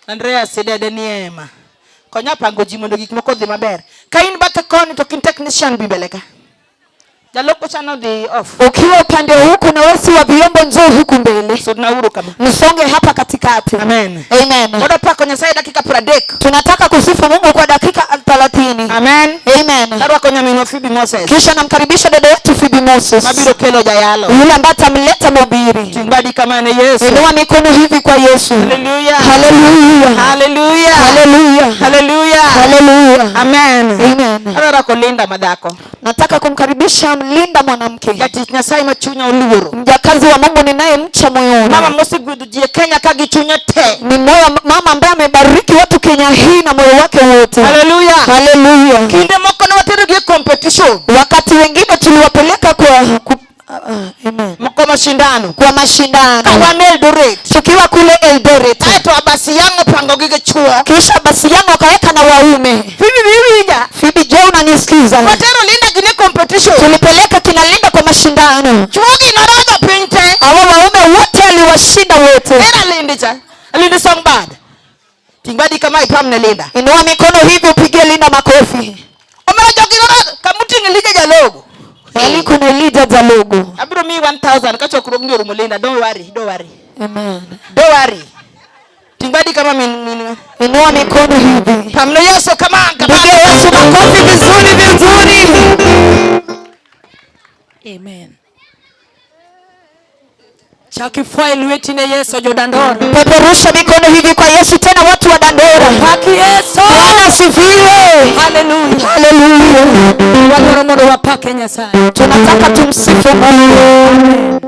Andreas Idede Niema. Konya pango ji mondo gik moko odhi maber. Ka in bathe koni to kin technician bi mbele ka. Jaloko cha nodhi off. Ukiwa upande huku na wewe si wa vyombo, njoo huku mbele, Sudna uru kama. Msonge hapa katikati. Amen. Amen. Wadwa pako Nyasaye dakika 30. Tunataka kusifu Mungu kwa dakika 30. Amen. Amen. Arwako nyaminwa Phoebe Moses. Kisha namkaribisha dada yetu Phoebe Moses, Mabiro kelo jayalo. Yule ambaye atamleta mhubiri. Ting badi kama ne Yesu. Inua mikono hivi kwa Yesu. Hallelujah. Haleluya. Hallelujah. Haleluya. Hallelujah. Haleluya. Amen. Amen. Arwako Linda madhako. Nataka kumkaribisha Mlinda mwanamke, Jatich Nyasaye ma chunya oluoro. Mjakazi wa Mungu ninayemcha moyoni. Mama mosegwedho ji e Kenya ka gi chunye te. Ni moyo mama ambaye amebariki watu Kenya hii na moyo wake wote. Hallelujah. Haleluya. Kinde moko ne watero gi e competition. Wakati wengine tuliwapeleka kwa ku, amen. Moko mashindano. Kwa mashindano Ka wan Eldoret. Tukiwa kule Eldoret, Aeto Abasi Yang opango gi gi chuo. Kisha basi yangu akaweka na waume. Phoebe biwinja. Phoebe, je, unanisikiza? Watero Linda gi ne competition. Tulipeleka kina Linda kwa mashindano, Chuo gi norodho piny te. hawa waume wote aliwashinda wote. Era Linda cha. Linda song bad. Ting badi kama ipam ne Linda. Inua mikono hivi upigie Linda makofi. Omera jogi norodho kamuting'o Elija Jalogo. Yaani kuna Elijah Jalogo. Abiro miyi 1000 ka chokruogni orumo, Linda. Don't worry, don't worry. Amen. Don't worry. Ting badi kama min min. Inua mikono hivi. Pamne Yesu kama kama. Pigie Yesu makofi vizuri vizuri. Amen. Chakifua lweti ne Yesu jodandora. Peperusha mikono hivi kwa Yesu tena watu wa Dandora. Paki Yesu. Bwana asifiwe. Haleluya. Haleluya. Wadwaro mondo wapake Nyasaye. Tunataka tumsifu Mungu.